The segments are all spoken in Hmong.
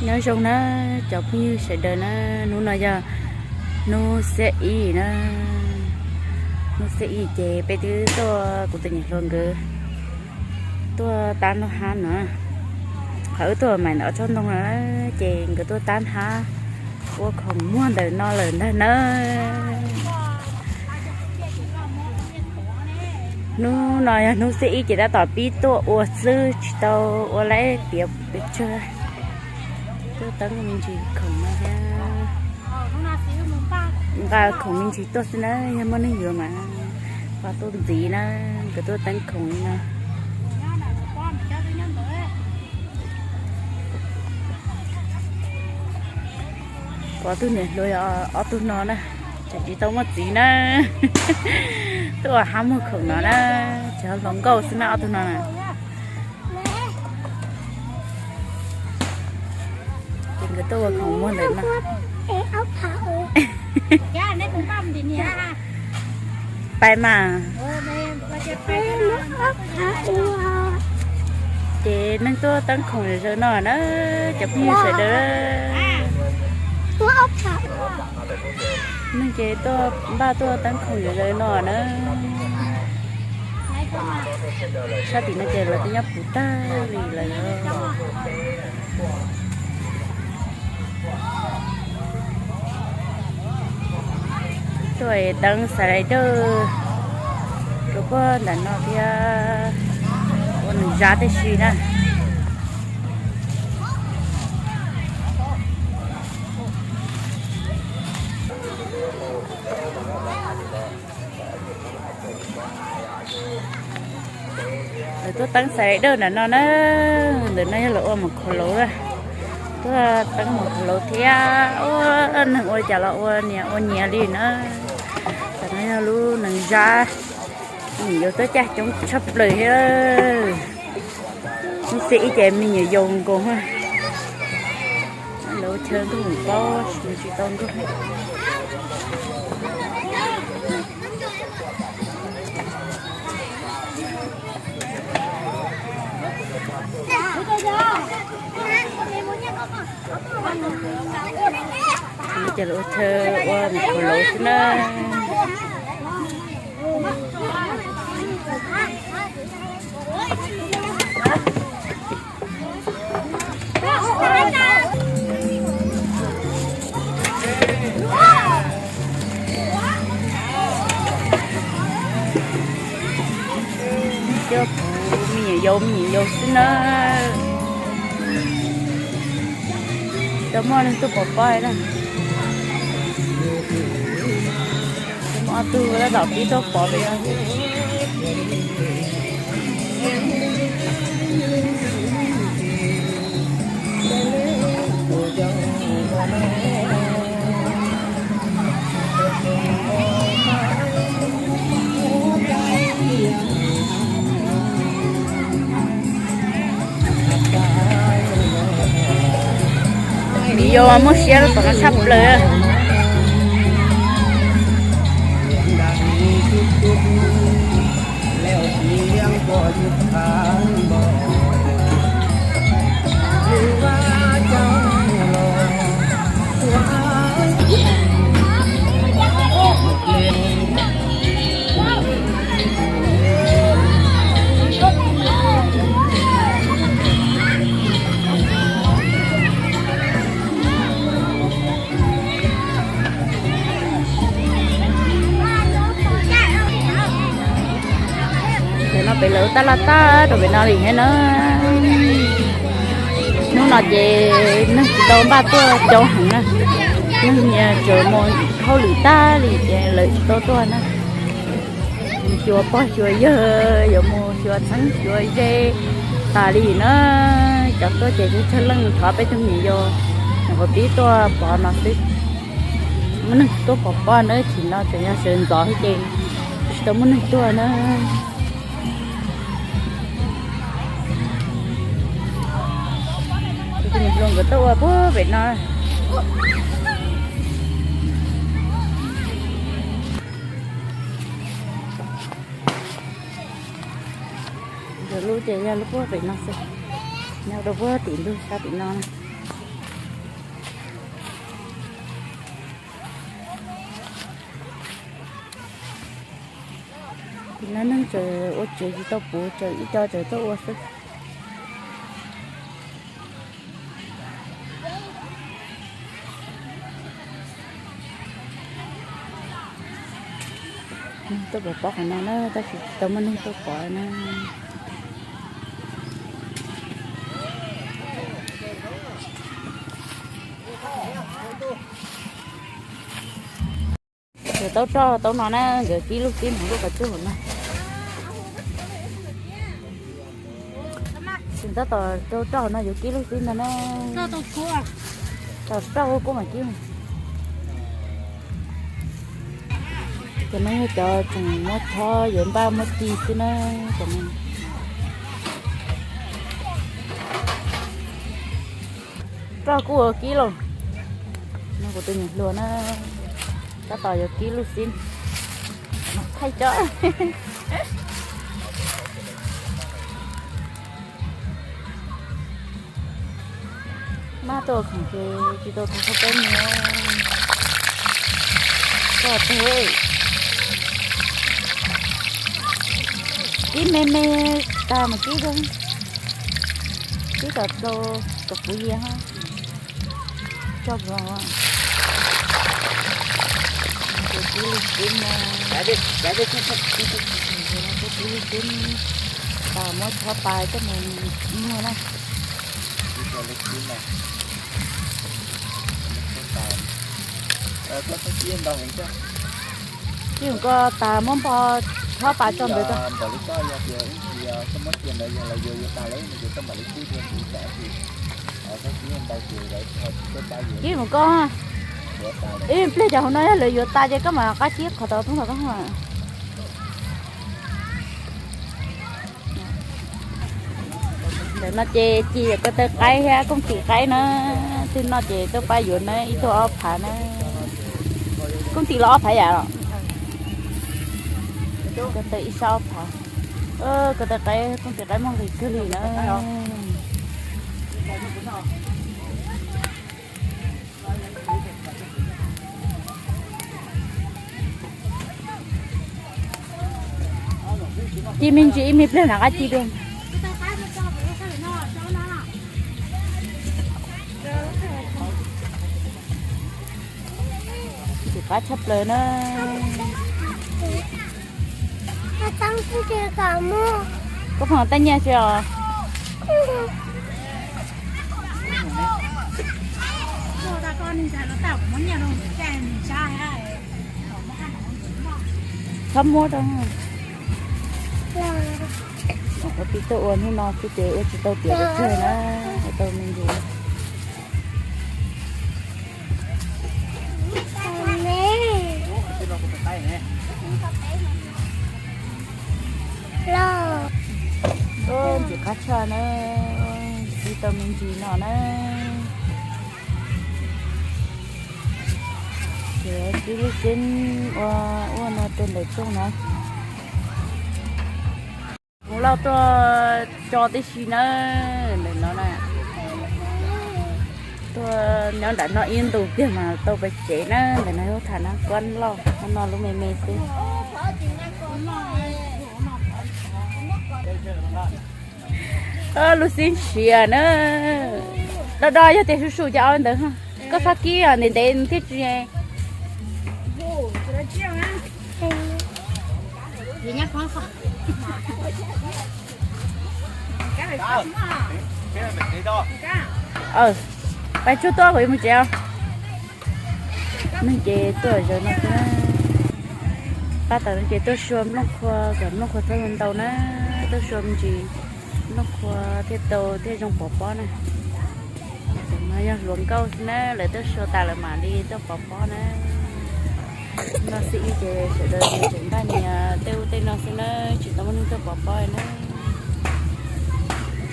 Nyob zoo na cov phooj ywg sawv daws na, hnub no yog hnub xiab ib na. Hnub xiab ib ces peb twb tuaj, kuv tus niam hluas nkawd tuaj tab noj hab no. Qhov wb tuaj mas ntawm ob tsob ntoo no, ces nkawd tuaj tab hab ua khoom muag ntawm no lawm ntag na. Hnub no yog hnub xiab ib ces tab tom pib tuaj ua xwb, tsis tau ua laib tiav pes tsawg. Tuaj teeb me ntsis khoom no thiab, nqa khoom me ntsis tuaj xwb na, yog muaj neeg yuav mas nqa tuaj ntxiv na, nkawd tuaj teeb khoom li no. Pom tus niam hluas ob tug no na, tseem tsis tau muaj txiv na. Tuaj ua hab muag khoom no na, tseem hluas nkauj xwb na ob tug no na. Ces nkawd tuaj ua khoom muag ntawm no. Pais mas. Ces neeg tuaj teeb khoom zaws no na, cov phooj ywg sawv daws. Neeg ces tuaj, npaj tuaj teeb khoom zaws no na. Sab tim no ces lawv twb nyob puv tag li lawm. Tuaj teeb xav lais dawj rau puag ntawm no thiab, ua nws zab tib si na. Lawv tuaj teeb xav lais dawj ntawm no na. Ntawm no yog lawv ua maum khaum lauv na. Tuaj teeb maum khaum lauv thiab, ua neeg ua cas los ua niam ua nyias li na. Tam no yog lub nees zab, me nyuam yaus tuaj caj coob tshaj plaws thiab. Hnub xiab ib ces me nyuam yaus nkaus, lawv ua chaw ntuj mus paub tsis tau ntuj. Ces lawv ua chaw ua maum khaum lauv xwb na. Coj puv me nyuam yaus me nyuam yaus xwb na. Tsis tau muaj neeg tuaj pov pob na. Muaj ob tug tab tom pib tuaj pov pem no. Vim yog muaj siab rau tom no tshaj plaws. Tam no pem lawv tab laj tag rau pem no li thiab na. Hnub no ces neeg tsis tau npaj tuaj coob heev na, neeg tsuas mus hauj lwm tag li ces lawv tsis tau tuaj na. Xyuas pog xyuas yawg, yuav mus xyuas txheeb xyuas ze tas li na. Cov tuaj ces tsawg leej, thov peb tug me nyuam yaus nyuam qhuav pib tuaj pov no xwb. Muaj neeg tuaj pov pob na, tsis no tseem yog sawv ntxov xwb ces tsis tau muaj neeg tuaj na. Tus me hluas nkawd tuaj ua puag pem no. Nkawd lub ces yog lub puag pem no xwb, nyob rau puag tim ntug sab tim no na. Lawv neeg tseem ua tsev tsis tau puv, tseem ib co tseem tuaj ua xwb. Tuaj pov pob qhov no na, tab sis tsis tau muaj neeg tuaj pov na. Nkawd taub roj taub no na, nkawd kib lub xib hauv lub qhov cub hauv no. Tab tom rau roj hauv no yuav kib lub xib ntag na. Tom roj kub mas kib. Cov no yog cov tseem muab chob yuav npaj muab ci xwb na. Cov no roj kuj ua kib lauj. No kuv tus niam hluas na, tab tom yuav kib lub xib. Thaij cov mab tuaj khoom ces tsis tau tau qhov peb mus. Toj teg, kib me me tag mas kib, kib kom tau kom puv yias ho. Tso vog. Kib lub xib no, kib lub xib, tas muab chob tas coj mus muag na. Kib ko tas muab npo chob tas tso ntawd. Kib mus ko, ib pliag cov hauv no yog lawv yuav tas ces koj mam qab kib qhov tau thoob los koj. Ntawm no ces ci yog ko taw qaib thiab kooj tim qaib na. Twg noj ces tuaj pab yuav na, ib tug ob phav na. Kooj tim los ob phav yam los? Ko taw ib sab ob phav. Ko taw qaib, kooj tim qaib muaj nqis kawg li na. Ci me ntsis ib me pliag rov qab ci dua. Ntxim qab tshaj plaws na. Koj pheej ua tej nyiaj tsi os? Txhob muab rau. Ua tib tuaj ua hnub no xwb ces ua tsis tau tiav pes tsawg na, ua tau me ntsis. Ntxim qab tshaj na, tib tau me ntsis no na. Ces tib lub ceeb ua ua no rau ntawm rooj na. Mus lauj, tuaj tso tib si na, ntawm no na. Tuaj nyob nram no ib ntus tiag mas tau pes tsev na, ntawm no yog tham na, kuab loj no lub me me xwb. Lub xib siav na, do do yog tias su su ces ua ntawd, koj txhob kib ntev ntev thiaj tsis. Pais tsuag tuaj kuv yuav mus tsev. Neeg ces tuaj zaum no xwb na. Pab tau no ces tuaj sua nplooj qhuav kom nplooj qhuav txhob ntau na, tuaj sua me ntsis nplooj qhuav thiaj tau thiaj zoo pov pob na. Tam no yog hluas nkauj xwb na, lawv tuaj sua tas lawm mam li tuaj pov pob na. No xwb ib ces sawv daws tseem npaj nias tej ub tej no xwb na, tsis tau muaj neeg tuaj pov pob na.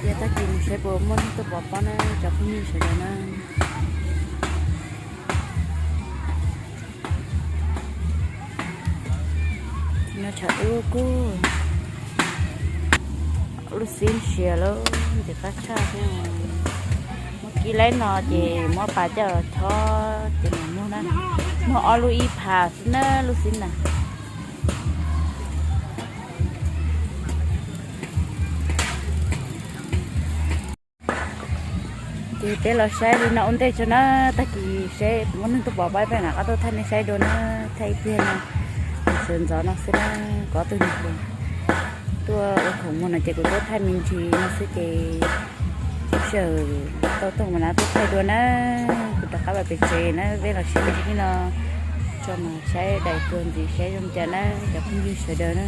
Ces tag kis mus saib puas muaj neeg tuaj pov pob na cov phooj ywg sawv daws na. No tshav dub kuj lub xib siav lawm, ntxim qab tshaj thiab. Muab kib laib no ces muab pas coj los chob ces mam muag na. Muag ob lub ib phav xwb na lub xib na. Ces peb los saib li no ua ntej tso na, tag kis saib puas muaj neeg tuaj pov pab peb na, qab tuaj thaij nej saib dua na, thaij ib pliag no, sawv ntxov no xwb na, kuv ob tug niam hluas tuaj ua khoom muag no ces kuv tuaj thaij me ntsis no xwb ces sij hawm tau toog mas na tuaj thaij dua na, kuv rov qab los pem tsev na, peb los saib ib no tso mas saib daim tuag ntxiv saib zoo cas na cov phooj ywg sawv daws na.